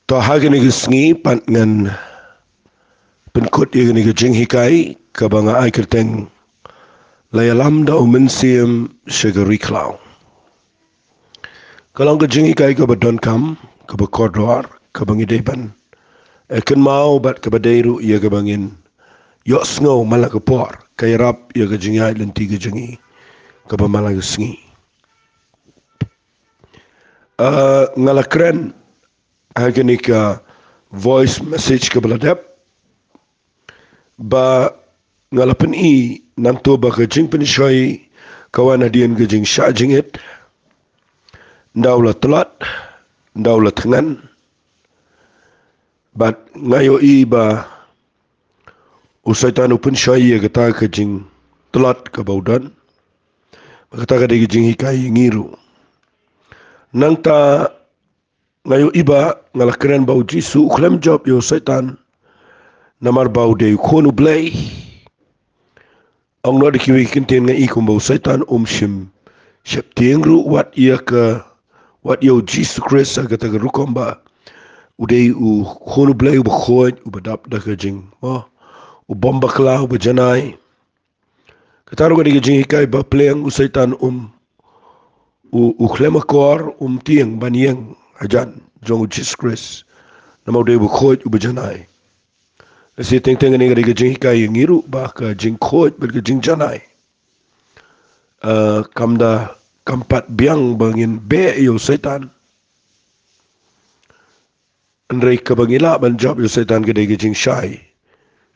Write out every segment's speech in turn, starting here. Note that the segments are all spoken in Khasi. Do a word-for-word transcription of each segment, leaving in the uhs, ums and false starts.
To ha kane ka sngi pat ngan pynkut ïa kane ka jinghikai kaba nga ai kyrteng La ïalam da u Mynsiem sha ka ri khlaw. Ka long ka jinghikai kaba donkam, kaba kordor, kaba ngi dei ban, eh, kynmaw bad kaba dei ruh ïa kaba ngin ïohsngew man la ka por, ka ïarap ïa ka jingïaid lynti ka jong ngi kaba man la ka sngi. Ah, nga la kren ha kane ka voice message kaba la dep ba nga la pyni nangto ba ka jingpynshoi ka wan hadien ka jingshah jingit, nda u la tlot, nda u la thngan. Bad nga ïohi ba u Soitan u pynshoi ïa kata ka jingtlot kaba u don. Ba kata ka dei ka jinghikai ïa ngi ruh. Nangta nga ïohi ba nga la kren ba u Jisu u khlem jop ïa u Soitan, namar ba u dei u Khun u Blei. Ong noh da kiwei ki kyntien nga i kumba u Soitan um shym sheptieng ruh wat ïa ka, wat ïa u Jisu Khrist ha kata ka rukom ba u dei u Khun u Blei uba khuid, uba dap da ka jing, mo, u bym bakla, uba janai. Kata ruh ka dei ka jinghikai ba pleng, u Soitan um, u, u khlem akor, um tieng ban ïeng hajan jong u Jisu Khrist, namar u dei uba khuid, uba janai. Lehse teng teng kane ka dei ka jinghikai ïa ngi ruh ba ka jingkhuid bad ka jingjanai, eh, kam da, kam pat biang ba ngin beh ïa u Soitan. Hynrei kaba ngi lah ban jop ïa u Soitan ka dei ka jingshai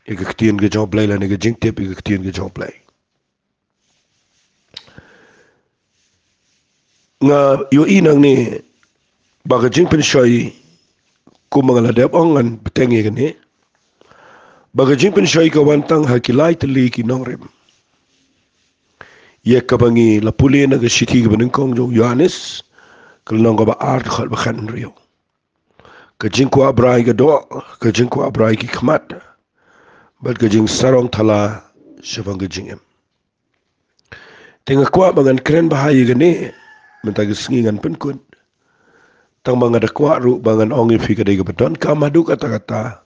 ïa ka ktien ka jong u Blei lane ka jingtip ïa ka ktien ka jong u Blei. Nga ïohi nangne ba ka jingpynshoi, kumba nga la dep ong, ngan bteng ïa kane, ba ka jingpynshoi ka wan tang ha ki lai tylli ki nongrim. Ïa kaba ngi la pule na ka shithi kaba nyngkong jong u Ïoannis, ka lynnong kaba ar, dkhot ba khathynriew. Ka jingkwah brai ka doh, ka jingkwah brai ki khmat, bad ka jingsarong thala shaphang ka jingim. Te nga kwah ba ngan kren bha ïa kane mynta ka sngi, ngan pynkut. Tang ba nga da kwah ruh ba ngan ong ïa phi ka dei kaba donkam haduh katta katta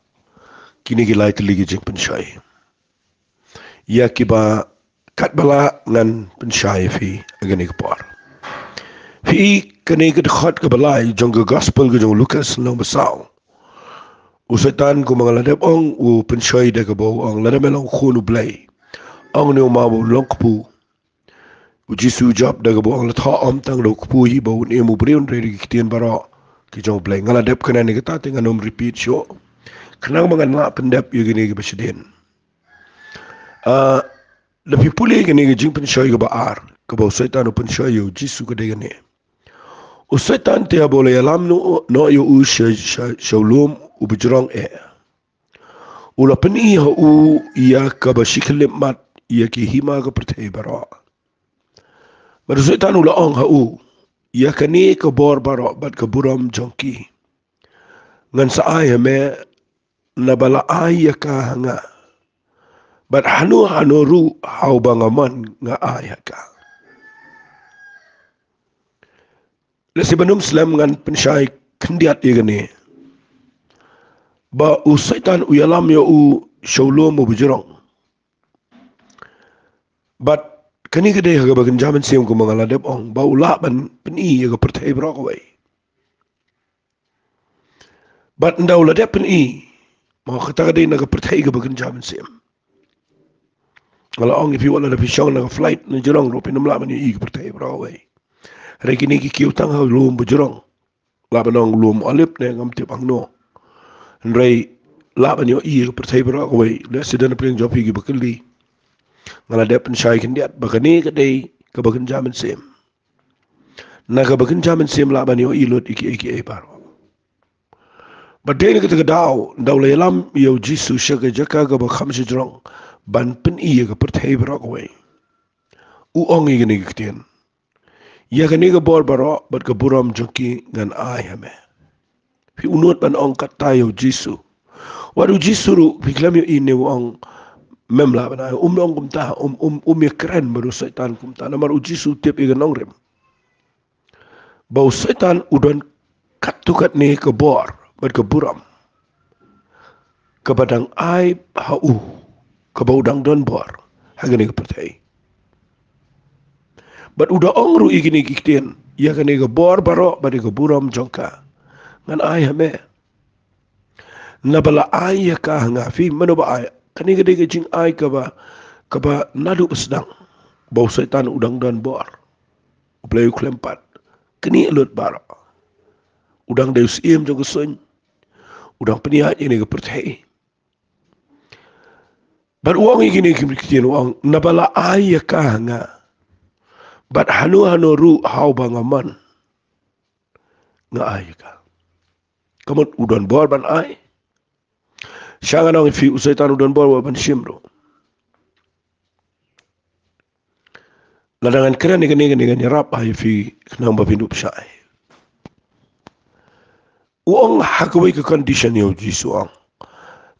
kine ki lai tylli ki jingpynshoi. Ïa kiba katba lah ngan pynshai ïa phi ha kane ka por. Phi i kane ka dkhot kaba lai jong ka Gospel ka jong u Lukas lynnong ba saw. U Soitan, kumba nga la dep ong, u pynshoi da kaba u ong, lada me long Khun u Blei, ong ïa une u maw ba un long kpu. U Jisu u jop da kaba u ong, la thoh ym tang da u kpu hi ba un im u briew, hynrei da ki ktien baroh ki jong u Blei. Nga la dep kren ïa kata te ngan ym repeat shuh, khnang ba ngan lah pyndep ïa kine kiba shadien. Ah, lada phi pule kane ka jingpynshoi kaba ar kaba u Soitan u pynshoi ïa u Jisu ka dei kane. U Soitan te haba u la ïalam noh, noh ïa u sha, sha, sha u lum uba jrong eh, u la pyni ha u ïa kaba shi khyllipmat ïa ki hima ka pyrthei baroh. Bad u Soitan u la ong ha u, ïa kane ka bor baroh bad ka burom jong ki ngan sa ai ha me, naba la ai ïa ka ha nga. Bad hano hano ruh ha uba nga mon nga ai ha ka. Lehse ban ym slem ngan pynshai khyndiat ïa kane, ba u Soitan u ïalam ïa u sha u lum uba jrong. Bad kane ka dei ha kaba kynja mynsiem, kumba nga la dep ong, ba u lah ban pyni ïa ka pyrthei baroh kawei. Bad ynda u la dep pyni, ma kata ka dei na ka pyrthei kaba kynja mynsiem. Nga la ong ïa phi, wat lada phi shong na ka flight na jrong ruh phin ym lah ban ïohi ka pyrthei baroh kawei. Hynrei kine ki kiew tang ha u lum ba jrong, lah ban ong lum Olib ne ngam tip hangno. Hynrei lah ban ïohi ka pyrthei baroh kawei. Lehse don na pdeng jong phi kiba kylli. Nga la dep pynshai khyndiat ba kane ka dei kaba kynja mynsiem. Na kaba kynja mynsiem lah ban ïohi lut ïa kiei kiei baroh. Bad dei na kata ka daw, ynda u la ïalam ïa u Jisu sha ka jaka kaba kham shajrong ban pyni ïa ka pyrthei baroh kawei, u ong ïa kine ki ktien, ïa kane ka bor baroh bad ka burom jong ki ngan ai ha me. Phi, u nud ban ong katta ïa u Jisu. Wat u Jisu ruh phi khlem ïohi ne u ong mem lah ban ai, um ong kumta, um, um, um ïakren bad u Soitan kumta, namar u Jisu u tip ïa ka nongrim ba u Soitan u don katto katne ka bor bad ka burom kaba dang ai ha u, kaba u dang don bor ha kane ka pyrthei. Bad u da ong ruh ïa kine ki ktien, ïa kane ka bor baroh bad ïa ka burom jong ka ngan ai ha me. Naba la ai ïa ka ha nga. Phi, mano ba ai? Kane ka dei ka jingai kaba, kaba naduh ba sdang ba u Soitan u dang don bor. U Blei u khlem pat knieh lut baroh. U dang dei u syiem jong ka suiñ. U dang pynïaid ïa kane ka pyrthei. Bad u ong ïa kine ki ktien, u ong, naba la ai ïa ka ha nga, bad hano hano ruh ha uba nga mon, nga ai ïa ka. Ka mut u don bor ban ai. Sha ngan ong ïa phi, u Soitan u don bor wat ban shim ruh. Lada ngan kren ïa kane, kane ngan ïarap ha ïa phi khnang ba phin dup shai. U ong ha kawei ka condition ïa u Jisu, u ong,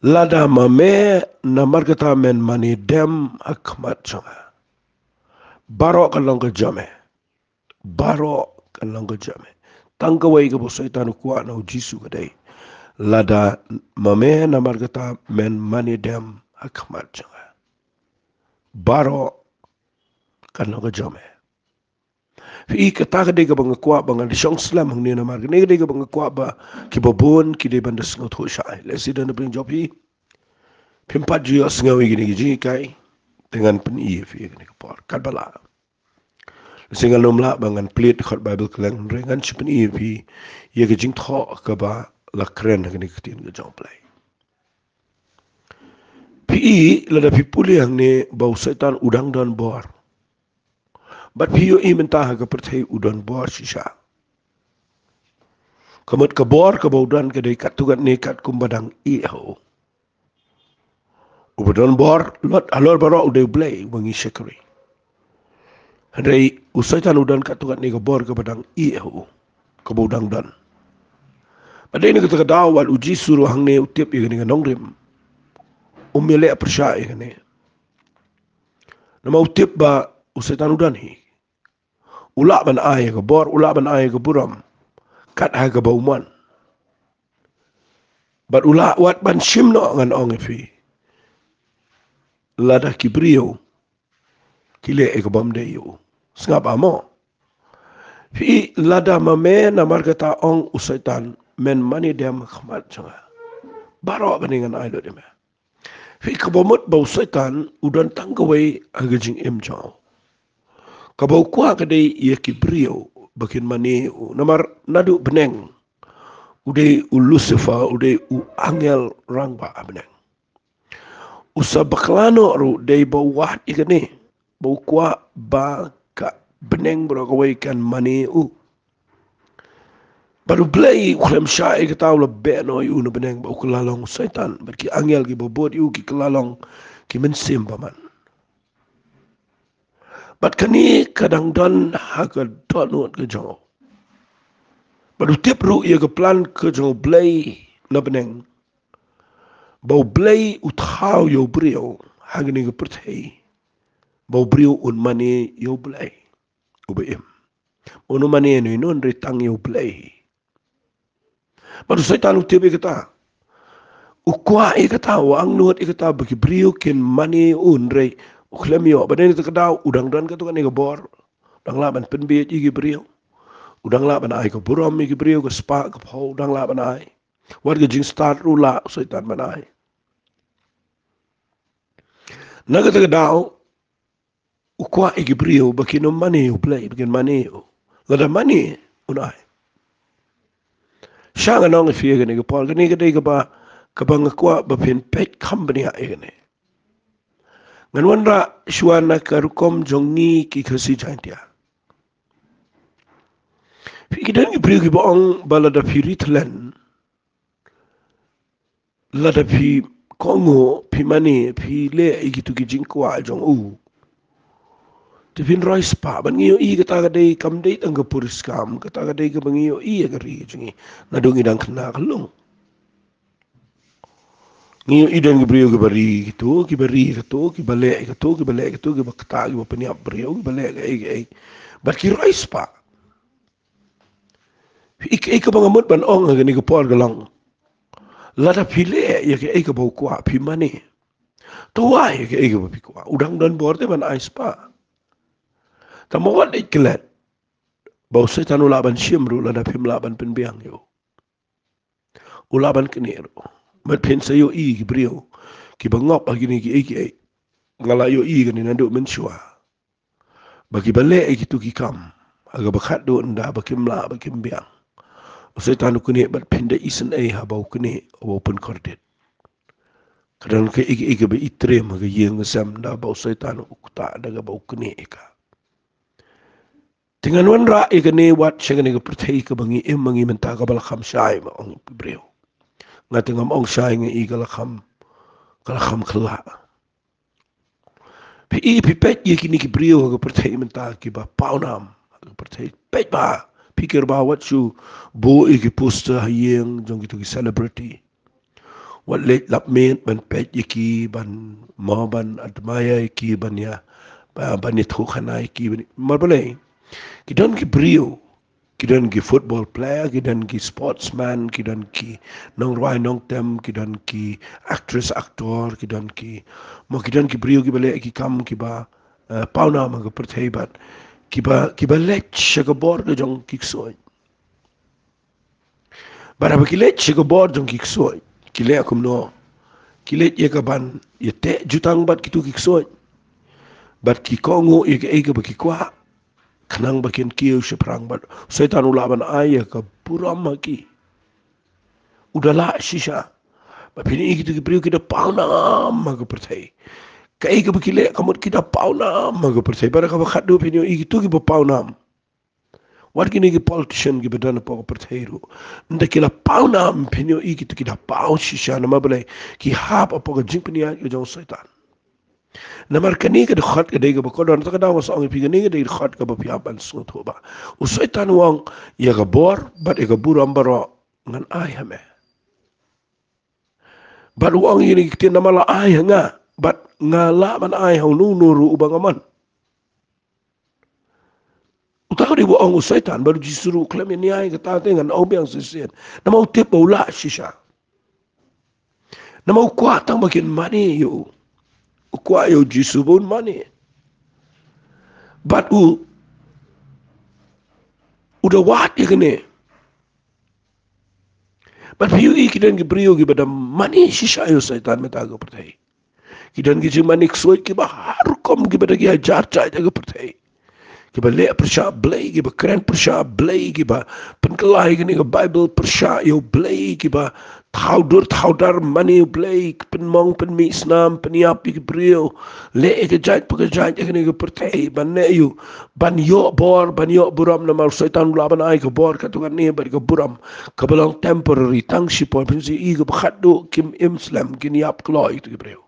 lada ma me namar kata men mane dem ha khmat jong nga, baroh kan long ka jong me. Baroh kan long ka jong me. Tang kawei kaba u Soitan u kwah na u Jisu ka dei, lada ma me namar kata men mane dem ha khmat jong nga, baroh kan long ka jong me. Phi, kata ka dei kaba nga kwah ba ngan shong slem hangne namar kane ka dei kaba nga kwah ba kiba bun ki dei ban da sngewthuh shai. Lehse don na pdeng jong phi phim pat ju ïohsngew ïa kine ki jinghikai, te ngan pyni ïa phi ha kane ka por. Katba lah, lehse ngan ym lah ba ngan plie khot Baibl kylleng, hynrei ngan shu pyni ïa phi ïa ka jingthoh kaba la kren ha kane ka ktien ka jong u Blei. Phi, lada phi pule hangne ba u Soitan u dang don bor, bad phi ïohi mynta ha ka pyrthei u don bor shisha. Ka mut ka bor kaba u don ka dei katto katne katkum ba dang ïeh ha u. Uba don bor, lot halor baroh u dei u Blei uba ngi shakri. Hynrei u Soitan u don katto katne ka bor kaba dang ïeh ha u, kaba u dang don. Bad dei na kata ka daw wat u Jisu ruh hangne u tip ïa kane ka nongrim. Um ïaleh pyrshah ïa kane. Namar u tip ba u Soitan u don hi. U lah ban ai ïa ka bor, u lah ban ai ïa ka burom kat ha kaba u mon. Bad u lah wat ban shim noh, ngan ong ïa phi, lada ki briew ki leh ïa ka bym dei ïa u. Sngap, amo. Phi, lada ma me namar kata, ong u Soitan, men mane dem ha khmat jong nga, baroh kane ngan ai lut ïa me. Phi, kaba mut ba u Soitan u don tang kawei ha ka jingim jong u. Kaba u kwah ka dei ïa ki briew ba kin mane u. Namar naduh bneng u dei u Lucifer, u dei u angel rangbah ha bneng. U sa bakla noh ruh dei ba u wad ïa kane, ba u kwah ba ka bneng baroh kawei kan mane u. Bad u Blei u khlem shah ïa kata, u la beh noh ïa u na bneng, bad u kylla long u Soitan bad ki angel kiba bud ïa u, ki kylla long ki mynsiem bymman. Bad kane ka dang don ha ka dohnud ka jong u. Bad u tip ruh ïa ka plan ka jong u Blei na bneng, ba u Blei u thaw ïa u briew ha kane ka pyrthei, ba u briew un mane ïa u Blei uba im. Un ym mane ïano ïano, hynrei tang ïa u Blei. Bad u Soitan u tip ïa kata. U kwah ïa kata, u angnud ïa kata, ba ki briew kin mane u, hynrei u khlem ïoh. Bad na kata ka daw u dang don katto katne ka bor. U dang lah ban pynbieit ïa ki briew. U dang lah ban ai ka burom ïa ki briew, ka spah ka phew u dang lah ban ai. Wat ka jingstad ruh u lah u Soitan ban ai. Na kata ka daw u kwah ïa ki briew ba kin ym mane u Blei, ba kin mane u. Lada mane, un ai. Sha ngan ong ïa phi ha kane ka por, kane ka dei kaba, kaba nga kwah ba phin peit kham bniah ïa kane. Ngan wanrah shuwa na ka rukom jong ngi ki Khasi Jaiñtia. Phi, ki don ki briew kiba ong ba lada phi ri thlen, lada phi kohnguh, phi mane, phi leh ïa kitu ki jingkwah jong u, te phin roi spah. Bad ngi ïohi kata ka dei, kam dei tang ka puriskam, kata ka dei kaba ngi ïohi ha ka ri jong ngi naduh ngi dang khynnah ka long. Ngi ïohi don ki briew kiba ri kito, kiba ri kito, kiba leh kito, kiba leh kito, kiba ktah, kiba pynïap briew, kiba leh kaei kaei. Bad ki roi spah. Ïa kaei kaba nga mut ban ong ha kane ka por ka long, Lada phi leh ïa kaei kaba u kwah, phi mane, to wai ïa kaei kaba phi kwah. U dang don bor te ban ai spah. Tang ma wat ïa klet ba u Soitan u lah ban shim ruh lada phim lah ban pynbiang ïa u. U lah ban knieh ruh. Bad phin sa ïohi ki briew kiba ngop ha kine kiei kiei. Nga la ïohi kane naduh mynshuwa. Ba kiba leh ïa kitu ki kam ha kaba khatduh ynda ba kim lah ba kim biang, u Soitan u knieh bad phin da isynei haba u knieh, haba u pynkordit. Ka don kaei kaei kaba i triem ha ka ïing ka sem ynda ba u Soitan u ktah da kaba u knieh ïa ka. Te ngan wanrah ïa kane wat sha kane ka pyrthei kaba ngi im ma ngi mynta kaba la kham shai, ma ong ki briew. Nga te ngam ong shai, nga i ka la kham, ka la kham khlad. Phi i, phi peit ïa kine ki briew ha ka pyrthei mynta kiba pawnam ha ka pyrthei. Peit bha, phi kyrpad wat shu buh ïa ki poster ha ïing jong kitu ki celebrity. Wat leit lap miet ban peit ïa ki, ban mo, ban admire ïa ki, ban ïa, ba-, ban ïathuh khana ïa ki, ban, namar balei? Ki don ki briew, ki don ki football player, ki don ki sportsman, ki don ki nongrwai nongtem, ki don ki actress, actor, ki don ki, mo, ki don ki briew kiba leh ki kam kiba, eh, pawnam ha ka pyrthei bad kiba, kiba leit sha ka bor ka jong ki ksuid. Bad haba ki leit sha ka bor jong ki ksuid, ki leh kumno? Ki leit ïa ka ban ïateh jutang bad kitu ki ksuid. Bad ki kohnguh ïa kaei kaba ki kwah, khnang ba kin kiew shaphrang. Bad u Soitan u lah ban ai ïa ka burom ha ki. U da lah shisha. Bad phin ïohi kitu ki briew ki da pawnam ha ka pyrthei. Kaei kaba ki leh ka mut ki da pawnam ha ka pyrthei. Bad kaba khatduh phin ïohi kitu kiba pawnam, wat kine ki politician kiba don hapoh ka pyrthei ruh, ynda ki la pawnam, phin ïohi kitu ki da paw shisha. Namar balei? Ki hap hapoh ka jingpynïaid ka jong u Soitan. Namar kane ka dkhot ka dei kaba kordor, te ka daw nga sa ong ïa phi, kane ka dei dkhot kaba phi hap ban sngewthuh bha. U Soitan u ong, ïa ka bor bad ïa ka burom baroh ngan ai ha me. Bad u ong ïa kine ki ktien, namar la ai ha nga, bad nga lah ban ai ha uno uno ruh uba nga mon. Uta ka dei ba ong u Soitan, bad u Jisu ruh u khlem ïa nia ïa kata te ngan ong biang shisien. Namar u tip ba u lah shisha. Namar u kwah tang ba kin mane ïa u. U kwah ïa u Jisu ba un mane. Bad u, u da wad ïa kane. Bad phi ïohi ki don ki briew kiba da mane shisha ïa u Soitan mynta ha ka pyrthei. Ki don ki jingmane ksuid kiba har rukom, kiba da ki hajar jait ha ka pyrthei. Kiba leh pyrshah Blei, kiba kren pyrshah Blei, kiba pynkylla ïa kane ka Baibl pyrshah ïa u Blei, kiba thaw dur thaw dar mane ïa u Blei, pynmong pynmih snam, pynïap ïa ki briew, leh ïa ka jait pa ka jait ha kane ka pyrthei ban leh ïa u, ban ïoh bor, ban ïoh burom. Namar u Soitan u lah ban ai ka bor katto katne bad ka burom kaba long temporary, tang shipor, phin sa ïohi kaba khatduh kim im slem, kin ïap kloi ïa ki briew.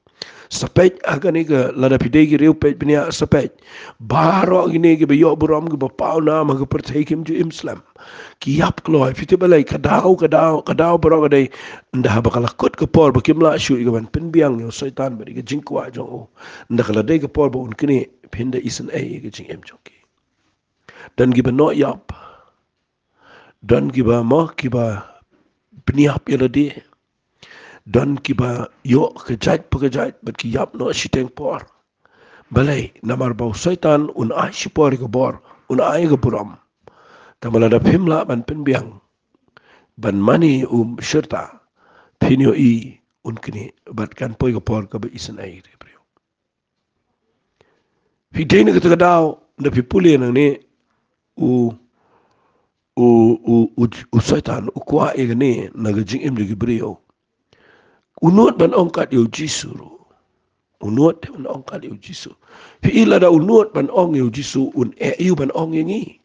Sa peit ha kane ka, lada phi dei ki riewpeit bniah, sa peit. Baroh kine kiba ïoh burom, kiba pawnam ha ka pyrthei, kim ju im slem. Ki ïap kloi. Phi tip balei? Ka daw, ka daw, ka daw baroh ka dei ynda haba ka la kut ka por ba kim lah shuh ïa ka ban pynbiang ïa u Soitan bad ïa ka jingkwah jong u. Ynda ka la dei ka por ba un knieh, phin da isynei ïa ka jingim jong ki. Don kiba noh ïap. Don kiba mo, kiba pynïap ïa lade. Don kiba ïoh ka jait pa ka jait bad ki ïap noh shiteng por. Balei? Namar ba u Soitan un ai shipor ïa ka bor, un ai ïa ka burom. Tangba lada phim lah ban pynbiang, ban mane um shirta, phin ïohi un knieh bad kan poi ka por kaba isynei ïa ki briew. Phi dei na kata ka daw, ynda phi pule nangne, u, u, u, u, u Soitan u kwah ïa kane na ka jingim jong ki briew. U nud ban ong kat ïa u Jisu ruh. U nud te ban ong kat ïa u Jisu. Phi i, lada u nud ban ong ïa u Jisu, un eh ïa u ban ong ïa ngi.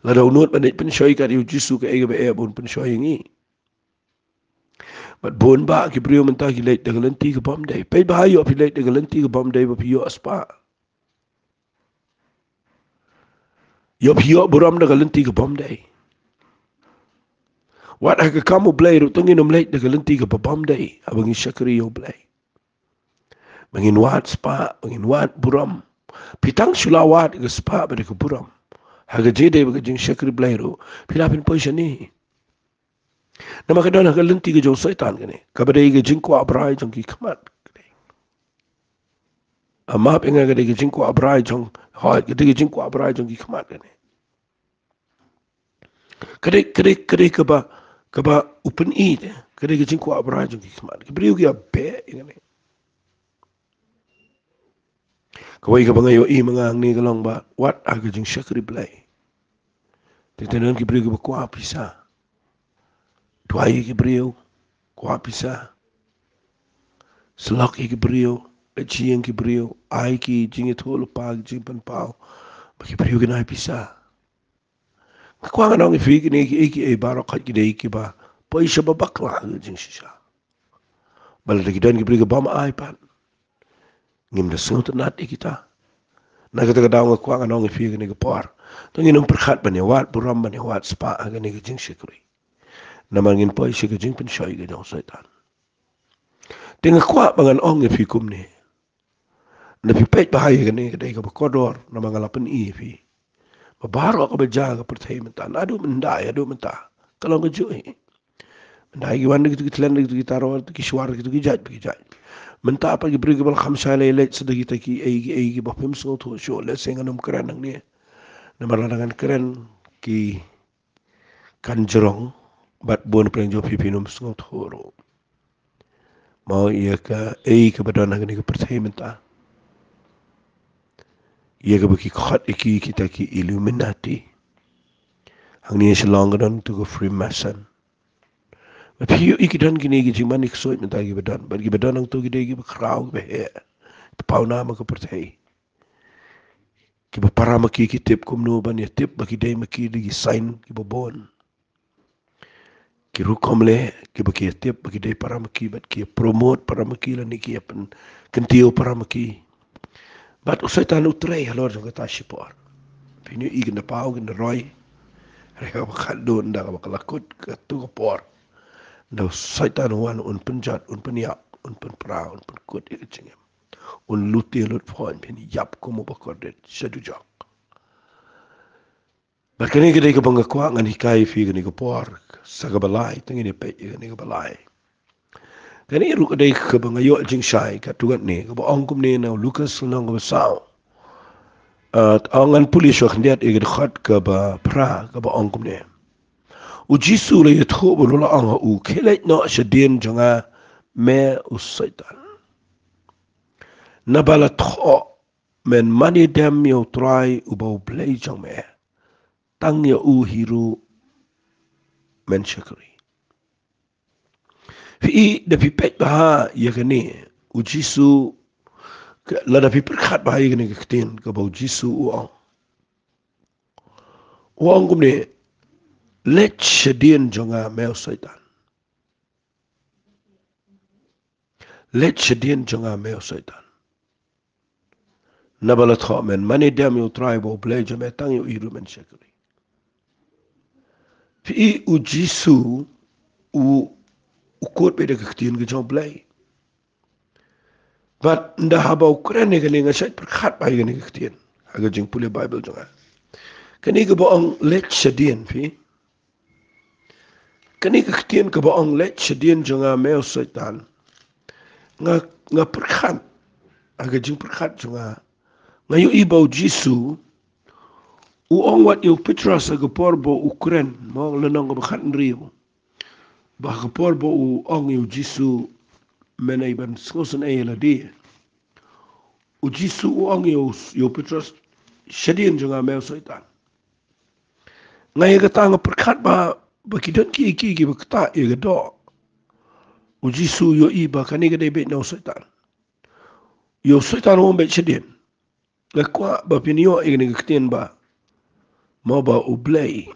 Lada u nud ban leit pynshoi kat ïa u Jisu, kaei kaba eh ba un pynshoi ïa ngi? Bad bun bah ki briew mynta ki leit da ka lynti ka bym dei. Peit bha, ïoh phi leit da ka lynti ka bym dei ba phi ïoh spah. Ïoh phi ïoh burom da ka lynti ka bym dei. Wat ha ka kam U Blei ruh, to ngin ym leit da ka lynti kaba bym dei haba ngi shakri ïa U Blei. Ba ngin wad spah, ba ngin wad burom. Phi tang shu la wad ka spah bad ka burom ha ka jingïadei bad ka jingshakri Blei ruh, phi lah phin poi shane. Namar ka don ha ka lynti ka jong Soitan kane, kaba dei ka jingkwah brai jong ki khmat kane. A map ïa nga, ka dei ka jingkwah brai jong, hooid, ka dei ka jingkwah brai jong ki khmat kane. Ka dei, ka dei, ka dei kaba, kaba u pyni te, ka dei ka jingkwah brai jong ki khmat. Ki briew ki ïa beh ïa kane. Kawei kaba nga ïohi ma nga hangne ka long ba wat ha ka jingshakri Blei, te tang don ki briew kiba kwah pisa. Duwai ïa ki briew, kwah pisa. Syllok ïa ki briew, leit sha ïing ki briew, ai ki jingïathuhlypa, ki jingpynpaw, ba ki briew kin ai pisa. Nga kwah ngan ong ïa phi, kine kiei kiei baroh ki dei kiba poi sha ba bakla ha ka jingshisha. Ba lada ki don ki briew ki bym ai pat, ngim da sngewtynnat ïa kita. Na kata ka daw nga kwah ngan ong ïa phi kane ka por, to ngin ym pyrkhat ban ïa wad burom, ban ïa wad spah ha kane ka jingshakri. Namar ngin poi sha ka jingpynshoi ka jong Soitan. Te nga kwah ba ngan ong ïa phi kumne. Lada phi peit bha ïa kane, ka dei kaba kordor, namar nga la pyni ïa phi ba baroh kaba jia ha ka pyrthei mynta, naduh mynda haduh mynta, ka long kajuh hi. Mynda ki wan da kito ki thlen, da kito ki tarwar, da kito ki shuwar, da kito ki jait, da ki jait. Mynta pat ki briew kiba la kham shai leit leit sa da kita kiei kiei kiba phim sngewthuh shuh, lehse ngan ym kren hangne. Namar lada ngan kren ki kan jrong, bad bun pyrshah jong phi phin ym sngewthuh ruh. Mo, ïa kaei kaba don ha kane ka pyrthei mynta, ïa kaba ki khot ïa ki kita ki Illuminati. Hangne Shillong ka don to ka Freemason. Bad phi ïohi ki don kine ki jingmane ksuid mynta kiba don. Bad kiba don hangto ki dei kiba khraw, kiba heh, kiba pawnam ha ka pyrthei. Kiba para ma ki, ki tip kumno ban ïa tip ba ki dei ma ki da ki sign kiba bun. Ki rukom leh kiba ki ïa tip ba ki dei para ma ki, bad ki ïa promote para ma ki lane ki ïa pynkyntiew para ma ki. Bad u Soitan u trei halor jong kata shipor. Phin ïohi kin da paw, kin da roi. Hynrei kaba khatduh, ynda kaba ka la kut kato ka por, ynda u Soitan u wan, un pynjot, un pynïap, un pynpra, un pynkut ïa ka jingim. Un lute lut phoiñ, phin ïap kum uba kordit sha dujok. Bad kane ka dei kaba nga kwah ngan hikai ïa phi kane ka por, sa kaba lai, te ngin ïa peit ïa kane kaba lai. Kane ruh ka dei kaba nga ïoh jingshai katto katne, kaba ong kumne na u Lukas lynnong kaba saw. Ah, ong ngan pule shuwa khyndiat ïa ka dkhot kaba phra, kaba ong kumne. U Jisu u la ïathuh bad u la ong ha u, khie leit noh shadien jong nga, me u Soitan. Naba la thoh, men mane dem ïa u Trai uba u Blei jong me, tang ïa u hi ruh men shakri. Phi i, da phi peit bha ïa kane, u Jisu, ka, lada phi pyrkhat bha ïa kane ka ktien kaba u Jisu u ong. U ong kumne, leit shadien jong nga me u Soitan. Leit shadien jong nga me u Soitan. Naba la thoh, men mane dem ïa u Trai uba u Blei jong me, tang ïa u hi ruh men shakri. Phi i, u Jisu u, u kut beit da ka ktien ka jong u Blei. Bad ynda haba u kren ïa kane, nga shait pyrkhat bha ïa kane ka ktien ha ka jingpule Baibl jong nga. Kane kaba ong leit shadien, phi, kane ka ktien kaba ong leit shadien jong nga me u Soitan, nga, nga pyrkhat, ha ka jingpyrkhat jong nga, nga ïohi ba u Jisu u ong wat ïa u Petros ha ka por ba u kren, mo, lynnong kaba khathynriew, ba ha ka por ba u ong ïa u Jisu, men ai ban sngewsynei ïa lade, u Jisu u ong ïa u, ïa u Petros, shadien jong nga me u Soitan. Nga ïa kata nga pyrkhat ba, ba ki don kiei kiei kiba ktah ïa ka doh. U Jisu u ïohi ba kane ka dei beit na u Soitan. Ïa u Soitan u ong beit shadien. Nga kwah ba phin ïoh ïa kane ka ktien ba, mo, ba u Blei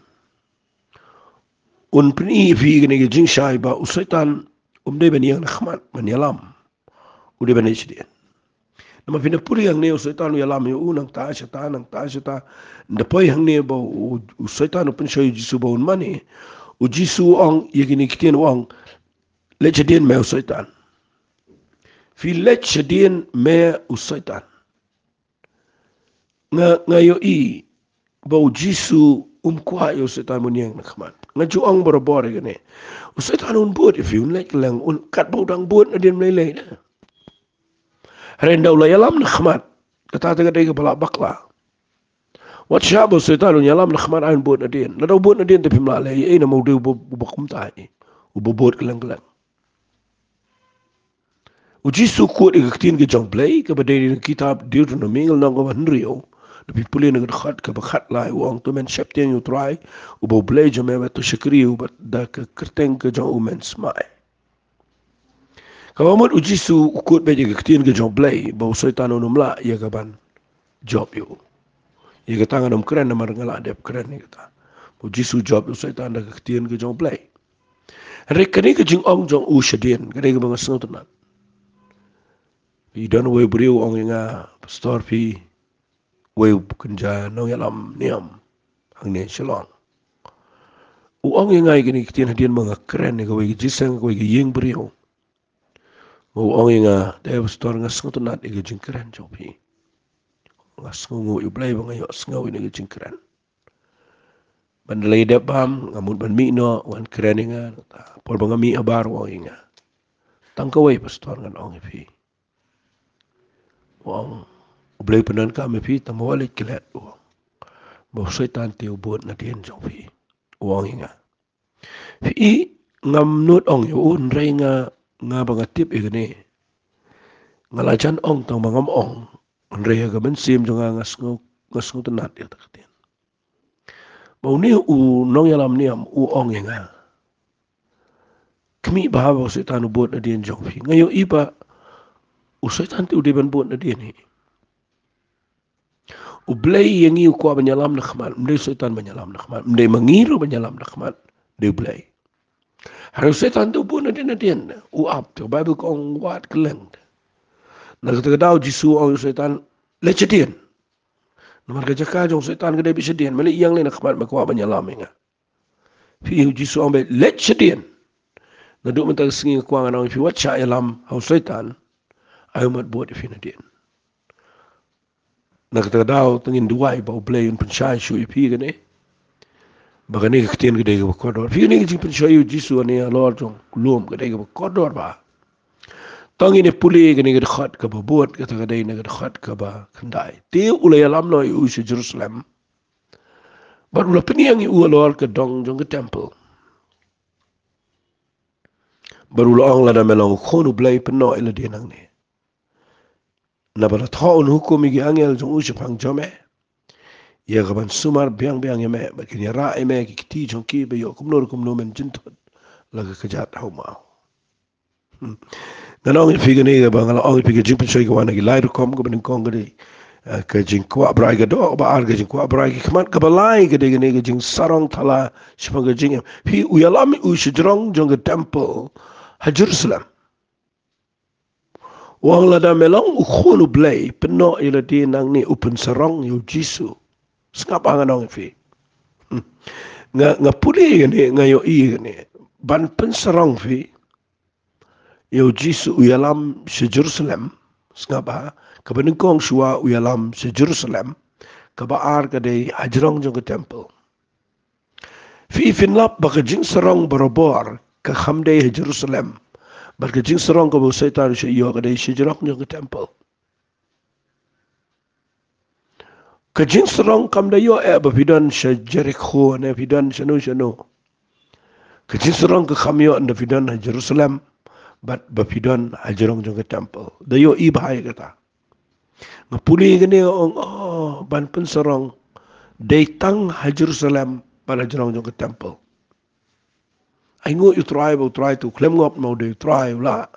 un pyni ïa phi ïa kane ka jingshai ba u Soitan um dei ban ïeng na khmat ban ïalam. U dei ban leit shadien. Namar phin da pule hangne, u Soitan u ïalam ïa u nangta shata, nangta shata. Ynda poi hangne ba u, u Soitan u pynshoi u Jisu ba un mane, u Jisu u ong ïa kine ki ktien, u ong, leit shadien me u Soitan. Phi leit shadien me u Soitan. Nga, nga ïohi ba u Jisu Um kwah ïa u Soitan ban ïeng na khmat. Nga ju ong barabor ïa kane. U Soitan un bud ïa phi, un leit kylleng, un kat ba u dang bud nadien, ym lei lei de. Hynrei ynda u la ïalam na khmat, kata te ka dei kaba la bakla. Wat shah ba u Soitan un ïalam na khmat, ai un bud nadien. Lada u bud nadien te phim lah leh ei, namar u dei uba, uba kumta hi, uba bud kylleng kylleng. U Jisu u kut ïa ka ktien ka jong U Blei kaba dei na ka kitab Deuteronomi, ka lynnong kaba hynriew, lada phi pule na ka dkhot kaba khatlai, u ong, to men sheptieng ïa U Trai uba U Blei jong me, bad to shakri ïa u bad da ka kyrteng ka jong u men smai. Kaba mut u Jisu u kut beit ïa ka ktien ka jong U Blei ba u Soitan un ym lah ïa ka ban jop ïa u. Ïa kata ngan ym kren namar nga la dep kren ïa kata. U Jisu u jop ïa u Soitan da ka ktien ka jong U Blei. Hynrei kane ka jingong jong u shadien, kane kaba nga sngewtynnat. Phi don uwei u briew u ong ïa nga, Pastor, phi uwei u kynja nongïalam niam hangne Shillong. U ong ïa nga ïa kine ki ktien hadien ba nga kren ïa kawei ka jingïaseng, kawei ka ïing briew. U ong ïa nga, te Pastor, nga sngewtynnat ïa ka jingkren jong phi. Nga sngewnguh ïa U Blei ba nga ïohsngew ïa kane ka jingkren. Ban da la ïadep bam, nga mut ban mih noh, wan kren ïa nga. Por ba nga mih habar, u ong ïa nga, tang kawei, Pastor, ngan ong ïa phi. U ong, U Blei u pyndonkam ïa phi, tang ba wat leit klet, u ong, ba u Soitan te u bud nadien jong phi, u ong ïa nga. Phi i, ngam nud ong ïa u, hynrei nga, nga ba nga tip ïa kane, nga la jan ong tang ba ngam ong. Hynrei ha ka mynsiem jong nga, nga sngew, nga sngewtynnat ïa kata ka ktien. Ba une u nongïalam niam u ong ïa nga, khmih bha ba u Soitan u bud nadien jong phi. Nga ïohi ba u Soitan te u dei ban bud nadien hi. U Blei ïa ngi u kwah ban ïalam na khmat, ym dei u Soitan ban ïalam na khmat, ym dei ma ngi ruh ban ïalam na khmat, dei U Blei. Hynrei u Soitan te u bud nadien nadien, u ap, te Baibl ka ong wad kylleng. Na kata ka daw Jisu u ong ïa u Soitan, leit shadien. Namar ka jaka jong u Soitan ka dei beit shadien, me leit ïeng lei na khmat, me kwah ban ïalam ïa nga. Phi i, u Jisu u ong beit, leit shadien. Naduh mynta ka sngi nga kwah ngan ong ïa phi, wat shah ïalam ha u Soitan, ai u mat bud ïa phi nadien. Na kata ka daw te ngin duwai ba U Blei un pynshai shuh ïa phi kane, ba kane ka ktien ka dei kaba kordor. Phi, kane ka jingpynshoi ïa u Jisu hangne halor jong u lum ka dei kaba kordor bha. To ngin ïa pule kane ka dkhot kaba bud, kata ka dei na ka dkhot kaba khyndai. Te u la ïalam noh ïa u sha Jerusalem, bad u la pynïeng ïa u halor ka dong jong ka temple. Bad u la ong, lada me long u Khun U Blei, pynnoh ïa lade nangne. Naba la thoh un hukum ïa ki angel jong u shaphang jong me, ïa ka ban sumar biang biang ïa me, bad kin ïarah ïa me ki kti jong ki, ba ïoh kumno kumno men jynthut la ka kjat ha u maw. Hmm. Ngan ong ïa phi kane kaba nga la ong ïa phi, ka jingpynshoi ka wan ha ki lai rukom. Kaba nyngkong ka dei, eh, ka jingkwah brai ka doh, kaba ar ka jingkwah brai ki khmat, kaba lai ka dei kane ka jingsarong thala shaphang ka jingim. Phi, u ïalam ïa u shajrong jong ka temple ha Jerusalem. U ong, lada me long u Khun U Blei, pynnoh ïa lade nangne, u pynsarong ïa u Jisu. Sngap, ngan ong ïa phi. Hmm. Nga, nga pule ïa kane, nga ïohi ïa kane. Ban pynsarong, phi, ïa u Jisu u ïalam sha Jerusalem. Sngap, kaba nyngkong shuwa u ïalam sha Jerusalem. Kaba ar ka dei hajrong jong ka temple. Phi, phin lap ba ka jingsarong barabor ka kham dei ha Jerusalem. Bad ka jingsarong kaba u Soitan u shah ïoh ka dei shajrong jong ka temple. Ka jingsarong kam da ïoh eh ba phi don sha Jerikho ne phi don shano shano. Ka jingsarong ka kham ïoh ynda phi don ha Jerusalem bad ba phi don hajrong jong ka temple. Da ïohi bha ïa kata. Nga pule ïa kane, nga ong, oh, ban pynsarong dei tang ha Jerusalem bad hajrong jong ka temple. Ainguh ïa u Trai ba u Trai te u khlem ngop, namar u dei u Trai u lah.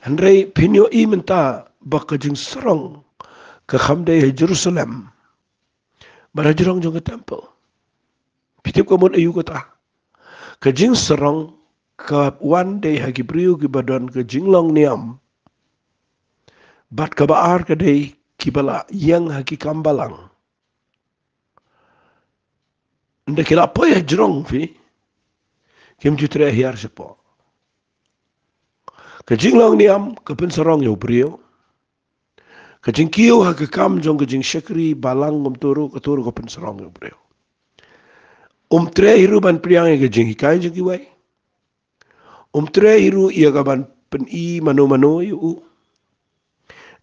Hynrei phin ïohi mynta ba ka jingsarong ka kham dei ha Jerusalem bad hajrong jong ka temple. Phi tip ka mut aïu kata? Ka jingsarong ka wan dei ha ki briew kiba don ka jinglong niam. Bad kaba ar ka dei kiba la ïeng ha ki kam balang. Ynda ki la poi hajrong, phi, kim ju treh hiar shapoh. Ka jinglong niam ka pynsarong ïa u briew. Ka jingkiew ha ka kam jong ka jingshakri balang kumta ruh, kato ruh ka pynsarong ïa u briew. Um treh hi ruh ban pdiang ïa ka jinghikai jong kiwei. Um treh hi ruh ïa ka ban pyni mano mano ïa u.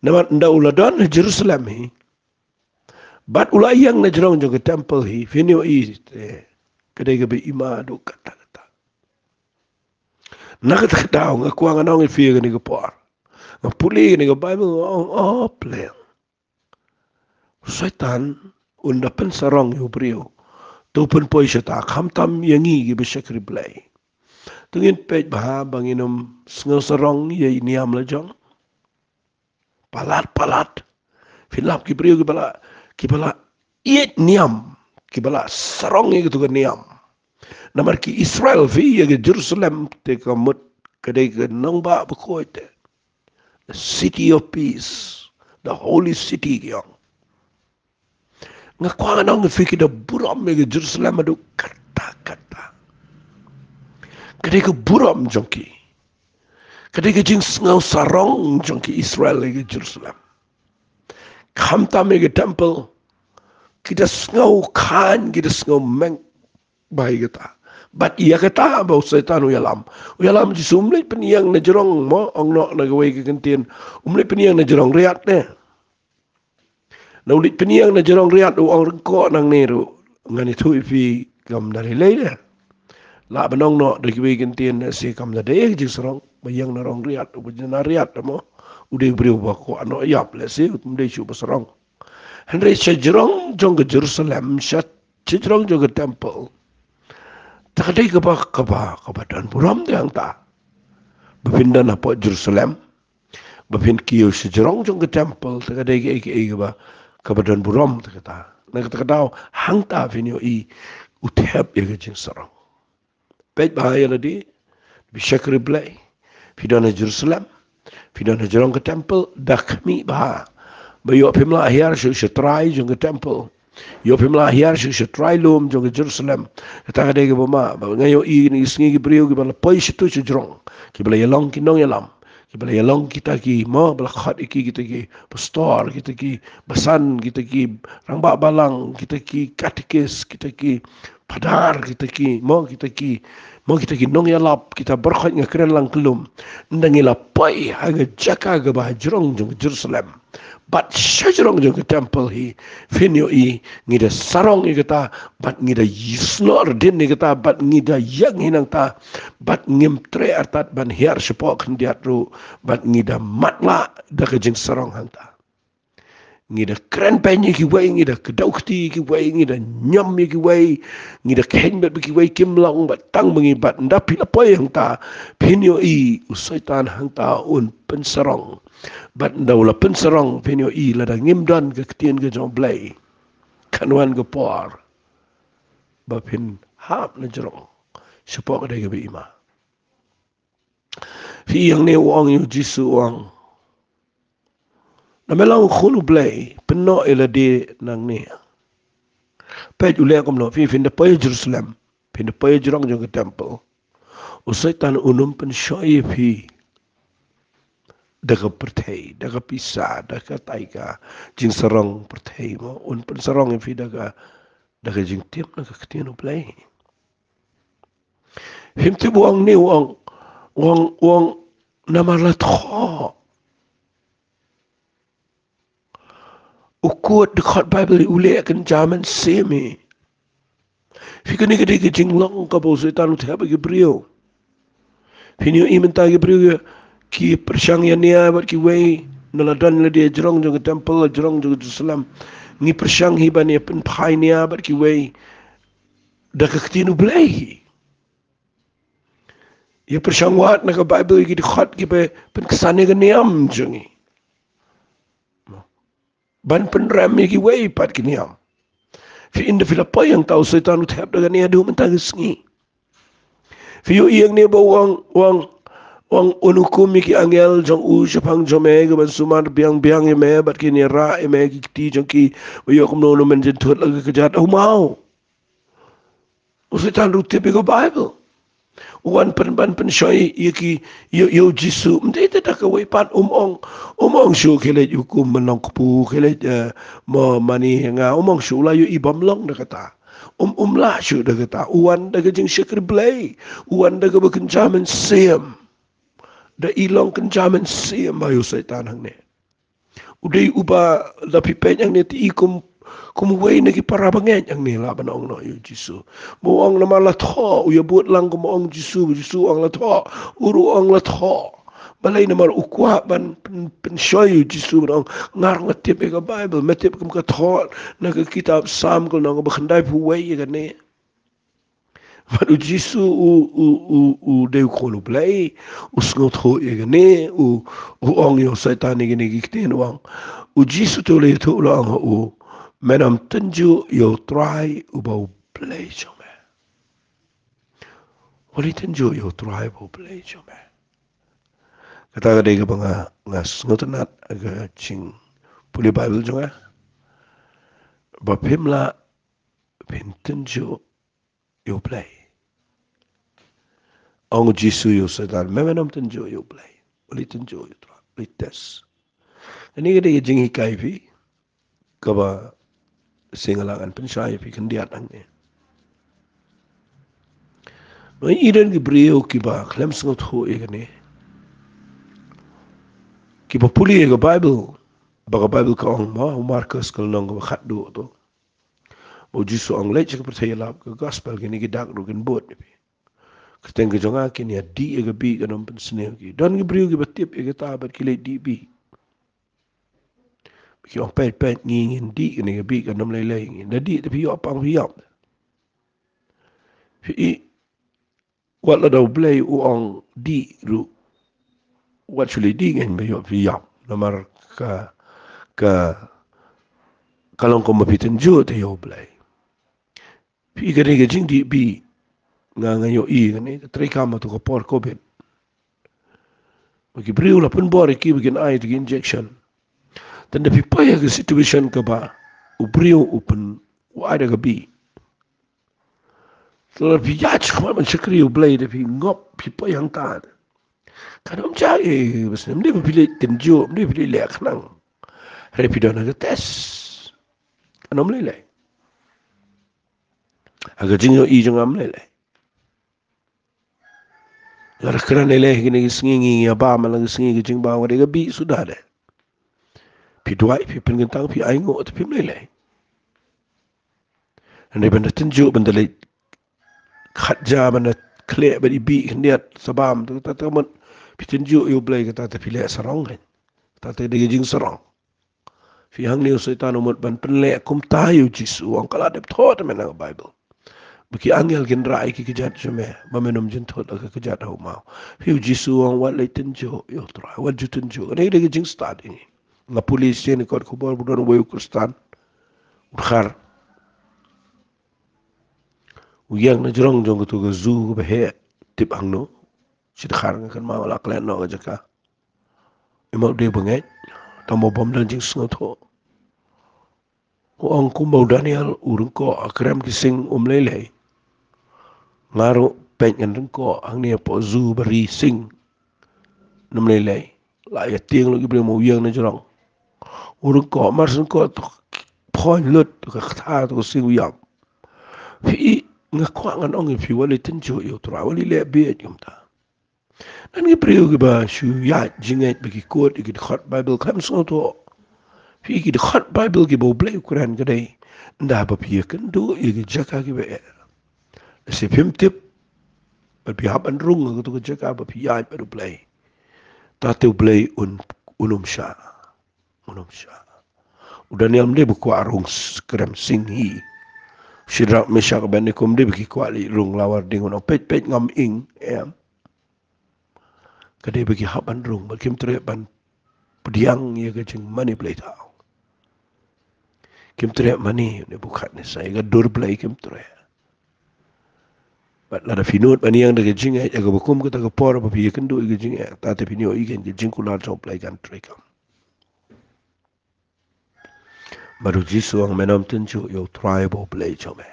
Namar ynda u la don ha Jerusalem hi, bad u la ïeng na jrong jong ka temple hi, phin ïohi te ka dei kaba im haduh katta katta. Na kata ka daw nga kwah ngan ong ïa phi kane ka por, nga pule kane ka Bible, nga ong, oh pleng, Soitan un da pynsarong ïa u briew, to u pynpoi shata, khamtam ïa ngi kiba shakri Blei. To ngin peit bha ba ngin ym sngew sarong ïa i niam la jong. Palat palat, phin lap ki briew kiba la, kiba la ïeit niam, kiba la sarong ïa kito ka niam. Namar ki Israel, phi, ïa ka Jerusalem te ka mut ka dei ka nongbah bakhuid te, the city of peace, the holy city ki ong. Nga kwah ngan ong ïa phi, ki da burom ïa ka Jerusalem haduh katta katta. Ka dei ka burom jong ki, ka dei ka jingsngew sarong jong ki Israel ïa ka Jerusalem. Khamtam ïa ka temple, ki da sngew khlaiñ, ki da sngew meng bha ïa kata. Bad ïa kata ba u Soitan u ïalam, u ïalam, Jisu um leit pynïeng na jrong, mo, ong noh na kawei ka kyntien, um leit pynïeng na jrong riat ne. Na u leit pynïeng na jrong riat, u ong ryngkoh nangne ruh, ngan ïathuh ïa phi kam da lei lei de. Lah ban ong noh da kiwei ki kyntien, lehse kam da dei ka jingsarong ba ïeng na rong riat, uba ïeng na riat, mo, u dei u briew ba kwah noh ïap, lehse um dei shuh ba sarong. Hynrei sha jrong jong ka Jerusalem, sha, sha jrong jong ka temple, te ka dei kaba, kaba, kaba don burom te hangta. Ba phin don hapoh Jerusalem, ba phin kiew sha jrong jong ka temple, te ka dei kaei kaei kaba, kaba don burom te kata. Na kata ka daw hangta phin ïohi u thep ïa ka jingsarong. Peit bha ïa lade, phi shakri Blei, phi don ha Jerusalem, phi don ha jrong ka temple, da khmih bha ba ïoh phim lah hiar shuh sha trai jong ka temple. Ïoh phim lah hiar shuh sha trai lum jong ka Jerusalem. Kata ka dei kaba ma, ba nga ïohi kine ki sngi ki briew kiba la poi shatu sha jrong, kiba la ïalong ki nongïalam, kiba la ïalong kita ki, mo, ba la khot ïa ki kita ki pastor, kita ki basan, kita ki rangbah balang, kita ki katekis, kita ki phadar, kita ki, mo, kita ki, mo, kita ki nongïalap, kita baroh khoit nga kren lang kyllum. Ynda ngi la poi ha ka jaka kaba ha jrong jong ka Jerusalem, bad sha jrong jong ka temple hi, phin ïohi ngi da sarong ïa kata, bad ngi da ïasnoh rdin ïa kata, bad ngi da ïeng hi nangta, bad ngim treh artat ban hiar shapoh khyndiat ruh, bad ngi da matlah da ka jingsarong hangta. Ngi da kren beiñ ïa kiwei, ngi da kdew kti ïa kiwei, ngi da ñiam ïa kiwei, ngi da kheiñ bad ba kiwei kim long, bad tang ba ngi, bad ynda phi la poi hangta, phin ïohi u Soitan hangta un pynsarong. Bad ynda u la pynsarong, phin ïohi lada ngim don ka ktien ka jong U Blei, kan wan ka por ba phin hap na jrong shapoh ka dei kaba ima. Phi, ïa ngi, u ong ïa u Jisu, u ong, na me long u Khun U Blei, pynnoh ïa lade nangne. Peit u leh kumno, phi, phin da poi Jerusalem, phin da poi jrong jong ka temple. U Soitan un ym pynshoi ïa phi da ka pyrthei, da ka pisa, da katai ka jingsarong pyrthei, mo, un pynsarong ïa phi da ka, da ka jingtip na ka ktien U Blei. Phim tip u ong ne, u ong, u ong, u ong, namar la thoh. U kut dkhot Bible, u leh kynja mynsiem hi. Phi, kane ka dei ka jinglong kaba u Soitan u thep ïa ki briew. Phin ïohi mynta ki briew ki pyrshang ïa nia bad kiwei, na la don lade jrong jong ka temple, jrong jong ka Jerusalem. Ngi pyrshang hi ban ïa pynphai nia bad kiwei da ka ktien U Blei hi. Ïa pyrshang wad na ka Bible ïa ki dkhot kiba pynksan ïa ka niam jong ngi, ban pynrem ïa kiwei pat ki niam. Phi, ynda phi la poi hangta, u Soitan u thep da kane haduh mynta ka sngi. Phi ïohi hangne ba u ong, u ong, u ong un hukum ïa ki angel jong u shaphang jong me, ki ban sumar biang biang ïa me, bad kin ïa rah ïa me ki kti jong ki, ba ïoh kumno un ym jynthut la ka kjat. Umau. U Soitan ruh u tip ïa ka Bible. U wan pyn, ban pynshoi ïa ki, ïa, ïa u Jisu. Ym dei te da kawei pat, um ong, um ong shuh khie leit hukum, man long kpu khie leit, eh, mo mane nga, um ong shuh, u la ïohi bym long da kata. Um, um lah shuh da kata. U wan da ka jingshakri Blei. U wan da kaba kynja mynsiem. Da i long kynja mynsiem ba ïa u Soitan hangne. U dei uba, da phi peit hangne te i kum, kum uwei na ki para bangeit hangne lah ban ong noh ïa u Jisu. Ba u ong namar la thoh, u ïa bud lang kum u ong Jisu, ba Jisu u ong la thoh, u ruh u ong la thoh. Balei? Namar u kwah ban pyn-, pynshoi ïa u Jisu ban ong, nga ruh nga tip ïa ka Baibl, me tip kum ka thoh na ka kitab Salm ka lynnong ba khyndai phew wei ïa kane. Bad u Jisu u, u, u, u dei u khun u Blei, u sngewthuh ïa kane, u, u ong ïa u Soitan ïa kine ki ktien u ong. U Jisu te u la ïathuh u la ong ha u, men ym tynjuh ïa u Trai uba u Blei jong me. Wat leit tynjuh ïa u Trai uba u Blei jong me. Kata ka dei kaba nga, nga sngewtynnat ha ka jingpule Baibl jong nga. Ba phim lah phin tynjuh ïa u Blei. Ong u Jisu ïa u Soitan, me men ym tynjuh ïa u Blei. Wat leit tynjuh ïa u Trai, wat leit test. Kane ka dei ka jinghikai phi, kaba sngewlah ngan pynshai phi khyndiat hangne. Ngi don ki briew kiba khlem sngewthuh ïa kane. Kiba pule ïa ka Baibl, ba ka Baibl ka ong ma, u Markos ka lynnong kaba khatduh to. Ba u Jisu ong leit sha ka pyrthei ïalap ka gospel, kine ki dak ruh kin bud ïa phi. Kyrteng ka jong nga kin ïa dih ïa ka bih, kan ym pynsniew ki. Don ki briew kiba tip ïa kata bad ki leit dih bih. Ki ong peit peit ngi ngin dih kane ka bih, kan ym lei lei, ngin da dih te phi ïoh pang phi ïap. Phi i, wat la da u Blei u ong dih ruh, wat shu leit dih ngin ba ïoh phi ïap. Namar ka, ka, ka long kumba phi tynjuh te ïa u Blei. Phi i, ka dei ka jingdih bih, nga nga ïohi kane ka treikam ha tu ka por Covid. Ba ki briew la pynbor ïa ki ba kin ai ïa ki injection. Tang da phi poi ha ka situation kaba u briew u pyn, u ai da ka bih. Te lada phi ïaid shakhmat ban shakri ïa u Blei, da phi ngop, phi poi hangta. Kan ym jia ei, bad ym dei ba phi leit tynjuh, ym dei ba phi leit leh khnang. Hynrei phi don ha ka test. Kan ym lei lei. Ha ka jingïohi jong nga ym lei lei. Lada kren lei lei ha kine ki sngi ngi ïa bam, ha la ki sngi ki jingbam ka dei ka bih suda de. Phi duwai, phi pynkyntang, phi ainguh, te phim lei lei. Hynrei ban da tynjuh, ban da leit khatja, ban da khleh bad i bih khyndiat sa bam, te kata te mut phi tynjuh ïa u Blei, kata te phi leh sarong kan. Kata te dei ka jingsarong. Phi, hangne u Soitan u mut ban pynleh kumta ïa u Jisu, u ong ka la dep thoh te mynta ha ka Baibl ba ki angel kin rah ïa ki kjat jong me, ba men ym jynthut ha ka kjat ha u maw. Phi, u Jisu u ong wat leit tynjuh ïa u Trai, wat ju tynjuh. Kane ka dei ka jingstad ïa ngi. Nga pule shisien ha ka kot khubor ba don uwei u Khristan u dkhar, u ïeng na jrong jong katu ka zoo kaba heh, tip hangno, shi dkhar, nga kynmaw la klet noh ka jaka. Ym dei ba ngeit, tang ba ym don jingsngewthuh. U ong kumba u Daniel u ryngkoh ha krem ki sing um lei lei. Nga ruh peit ngan ryngkoh hangne hapoh zoo ba ri sing. Ym lei lei. La ïa tieng lut ki briew, ma u ïeng na jrong. U ryngkoh, mar ryngkoh to, phoiñ lut ka kata to ka sing, u ïap. Phi, nga kwah ngan ong ïa phi, wat leit tynjuh ïa u Trai, wat leit leh bieit kumta. Don ki briew kiba shu ïaid jingngeit ba ki quote ïa ki dkhot Baibl khlem sngewthuh. Phi, ki dkhot Baibl kiba u Blei u kren ka dei ynda ba phi ïakynduh ïa ki jaka kiba eh. Lehse phim tip bad phi hap ban rung ha katu ka jaka ba phi ïaid bad u Blei, ta te u Blei un, un ym shah. Un ym shah. U Daniel ym dei ba kwah rung s-, krem sing hi. Shadrak, Meshak, Abednego ym dei ba ki kwah leit rung lawar ding, un ong peit peit ngam ing, em. Ka dei ba ki hap ban rung, ba kim treh ban pdiang ïa ka jingmane Blei thaw. Kim treh mane Nebukadnesar ïa ka dur Blei, kim treh. Bad lada phi nud ban ïeng da ka jingngeit ha kaba kum kata ka por ba phi ïakynduh ïa ka jingeh, ta te phin ïohi kein ka jingkular jong u Blei kan trei kam. Bad u Jisu u ong men ym tynjuh ïa u Trai uba u Blei jong me.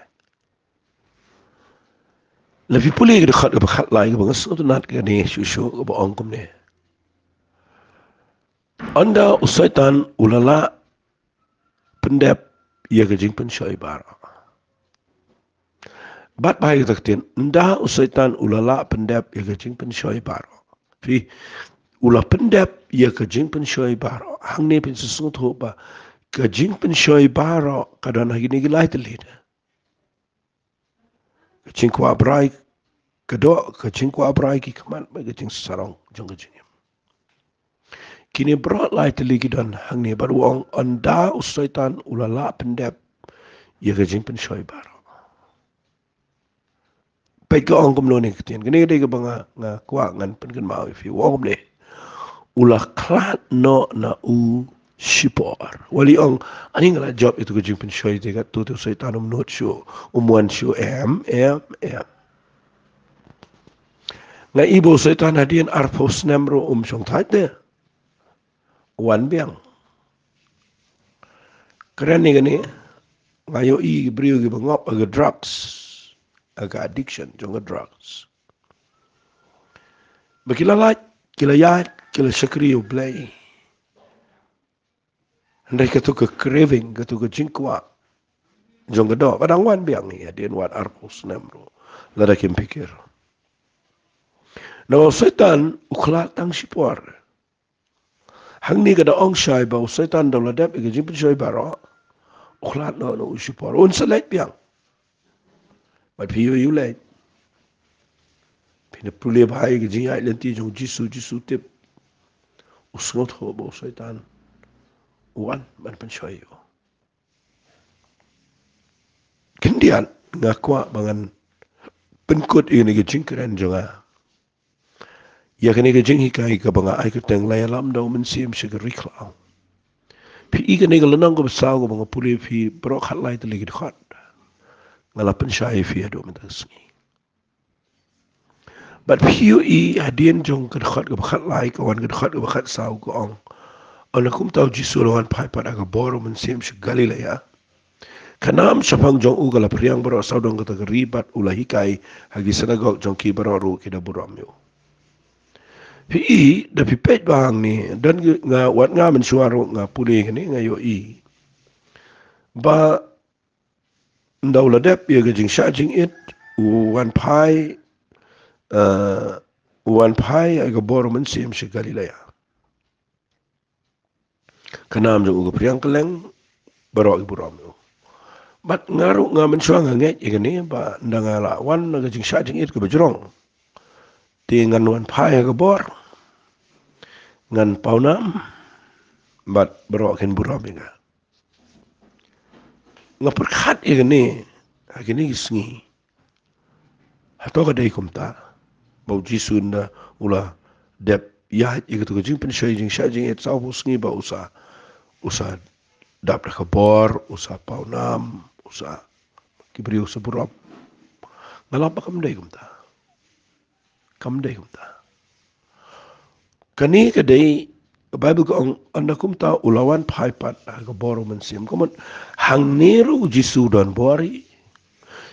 Lada phi pule ïa ka dkhot kaba khatlai kaba nga sngewtynnat kane shuh shuh kaba ong kumne. Ynda u Soitan u la lah pyndep ïa ka jingpynshoi baroh. Bad ba ha kata ka ktien, ynda u Soitan u la lah pyndep ïa ka jingpynshoi baroh. Phi, u la pyndep ïa ka jingpynshoi baroh. Hangne phin sa sngewthuh ba ka jingpynshoi baroh ka don ha kine ki lai tylli. Ka jingkwah brai ka doh, ka jingkwah brai ki khmat, bad ka jingsarong jong ka jingim. Kine baroh lai tylli ki don hangne, bad u ong ynda u Soitan u la lah pyndep ïa ka jingpynshoi baroh. Peit ka ong kumno ne ka ktien. Kane ka dei kaba nga, nga kwah ngan pynkynmaw ïa phi. U ong kumne. U la khlad noh na u shipor. Wat la ong, ani nga la jop ïa tu ka jingpynshoi te, katto te u Soitan um nud shuh, um wan shuh, em, em, em. Nga i ba u Soitan hadien arphew snem ruh um shong thait te. Wan biang. Kren ïa kane, nga ïohi ki briew kiba ngop ha ka drugs, ha ka addiction jong ka drugs. Ba ki la lait, ki la ïaid, ki la shakri ïa U Blei. Hynrei katu ka craving, katu ka jingkwah jong ka doh ka dang wan biang ïa, hadien wat arphew snem ruh, lada kim phikir. Namar u Soitan u khlad tang shipor. Hangne ka da ong shai ba u Soitan da u la dep ïa ka jingpynshoi baroh, u khlad noh na u shipor, un sa leit biang. Bad phi ïohi u leit. Phin da pule bha ïa ka jingïaid lynti jong u Jisu, Jisu tip. U sngewthuh ba u Soitan u wan ban pynshoi ïa u. Khyndiat nga kwah ba ngan pynkut ïa kane ka jingkren jong nga ïa kane ka jinghikai kaba nga ai kyrteng La Ïalam da U Mynsiem sha ka Ri Khlaw. Phi i kane ka lynnong kaba saw kaba nga pule ïa phi baroh khatlai tylli ki dkhot. Nga la pynshai ïa phi haduh mynta ka sngi. Bad phi ïohi hadien jong ka dkhot kaba khatlai, ka wan ka dkhot kaba khatsaw, ka ong, ynda kumta u Jisu u la wan phai pat ha ka bor U Mynsiem sha Galilea. Ka nam shaphang jong u ka la phriang baroh sawdong kata ka ri, bad u la hikai ha ki synagog jong ki, baroh ruh ki da burom ïa u. Phi i, da phi peit bha hangne, don ki, nga, wat nga mynshuwa ruh nga pule kane, nga ïohi ba ynda u la dep ïa ka jingshah jingit, u wan phai, eh, u wan phai ha ka bor U Mynsiem sha Galilea. Ka nam jong u ka phriang kylleng, baroh ki burom ïa u. Bad nga ruh nga mynshuwa nga ngeit ïa kane, ba ynda nga la wan na ka jingshah jingit kaba jrong, te ngan wan phai ha ka bor, ngan pawnam, bad baroh kin burom ïa nga. Nga pyrkhat ïa kane ha kine ki sngi. Hato ka dei kumta ba u Jisu ynda u la dep ïaid ïa katu ka jingpynshoi jingshah jingit sawphew sngi ba u sa, u sa dap da ka bor, u sa pawnam, u sa, ki briew u sa burom? Nga lap ba kam dei kumta. Kam dei kumta. Kane ka dei, ka Baibl ka ong, ynda kumta u la wan phai pat ha ka bor U Mynsiem. Kumno, hangne ruh u Jisu u don bor hi.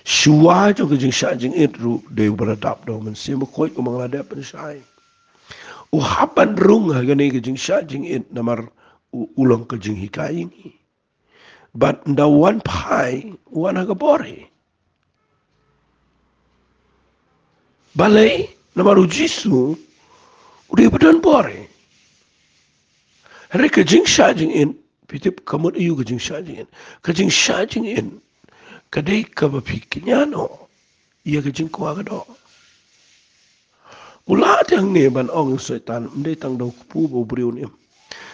Shuwa jong ka jingshah jingit ruh dei uba la dap da U Mynsiem Bakhuid, u ma nga la dep pynshai. U hap ban rung ha kane ka jingshah jingit namar u, u long ka jinghikai ïa ngi. Bad ynda u wan phai, u wan ha ka bor hi. Balei? Namar u Jisu u dei ba don bor hi. Hynrei ka jingshah jingit, phi tip ka mut aïu ka jingshah jingit? Ka jingshah jingit ka dei kaba phi kñia noh ïa ka jingkwah ka doh. U lah te hangne ban ong ïa u Soitan, ym dei tang da u kpu ba u briew un im.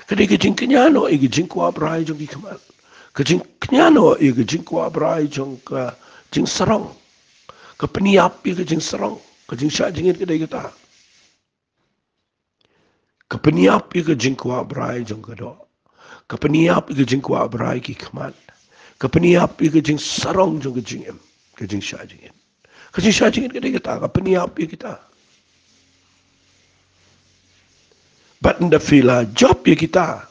Ka dei ka jingkñia noh ïa ka jingkwah brai jong ki khmat. Ka jingkñia noh ïa ka jingkwah brai jong ka jingsarong. Ka pynïap ïa ka jingsarong. Ka jingshah jingit ka dei kata. Ka pynïap ïa ka jingkwah brai jong ka doh. Ka pynïap ïa ka jingkwah brai ki khmat. Ka pynïap ïa ka jingsarong jong ka jingim, ka jingshah jingit. Ka jingshah jingit ka dei kata, ka pynïap ïa kita. Bad ynda phi la jop ïa kita,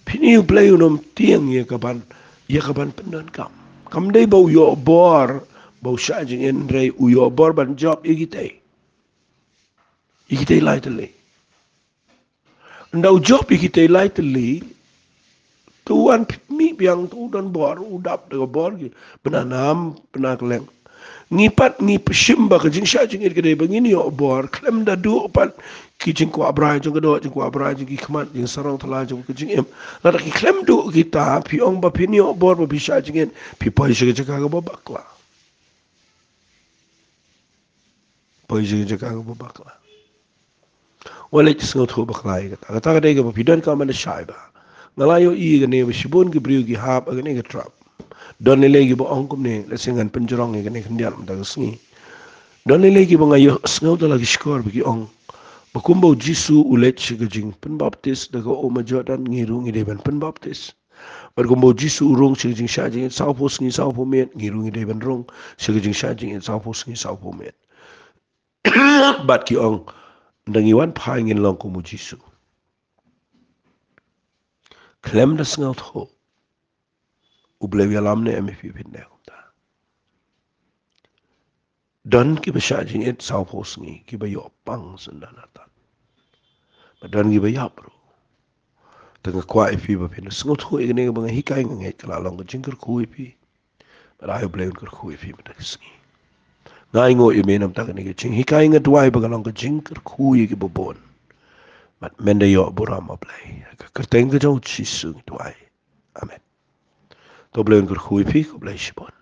phin ïohi U Blei un ym tieng ïa ka ban, ïa ka ban pyndonkam. Kam dei ba u ïoh bor ba u shah jingit, hynrei u ïoh bor ban jop ïa kitei. Ïa kitei lai tylli. Ynda u jop ïa kitei lai tylli, to u wan mih biang, to u don bor, u dap da ka bor ki bnai nam bnai kylleng. Ngi pat ngi pynshim ba ka jingshah jingit ka dei ba ngin ïoh bor khlem da duh pat ki jingkwah brai jong ka doh, jingkwah brai jong ki khmat, jingsarong thala jong ka jingim. Lada ki khlem duh kita, phi ong ba phin ïoh bor ba phi shah jingit, phi poi sha ka jaka kaba bakla. Poi sha ka jaka kaba bakla. Wat leit sngewthuh bakla ïa kata. Kata ka dei kaba phi donkam ban shai bha. Nga la ïohi ïa kane ba shibun ki briew ki hap ïa kane ka trap. Don lei lei kiba ong kumne, lehse ngan pynjrong ïa kane khyndiat mynta ka sngi. Don lei lei kiba nga ïohsngew da la ki shkor ba ki ong ba kumba u Jisu u leit sha ka jingpynbaptis da ka umma Jordan, ngi ruh ngi dei ban pynbaptis. Bad kumba u Jisu u rung sha ka jingshah jingit sawphew sngi sawphew miet, ngi ruh ngi dei ban rung sha ka jingshah jingit sawphew sngi sawphew miet. Bad ki ong, ynda ngi wan phai ngin long kum u Jisu. Khlem da sngewthuh, U Blei u ïalam ne em ïa phi phin dei kumta? Don kiba shah jingit sawphew sngi, kiba ïoh pang syndon artat. Bad don kiba ïap ruh. Te nga kwah ïa phi ba phin sngewthuh ïa kane kaba nga hikai, nga ngeit ka la long ka jingkyrkhu ïa phi. Bad ai U Blei un kyrkhu ïa phi mynta ka sngi. Nga ainguh ïa me namar kane ka jinghikai, nga duwai ba ka long ka jingkyrkhu ïa kiba bun. Bad men da ïoh burom, A Blei. Ha ka kyrteng ka jong u Jisu ngi duwai. Amen. To U Blei un kyrkhu ïa phi, khublei shibun.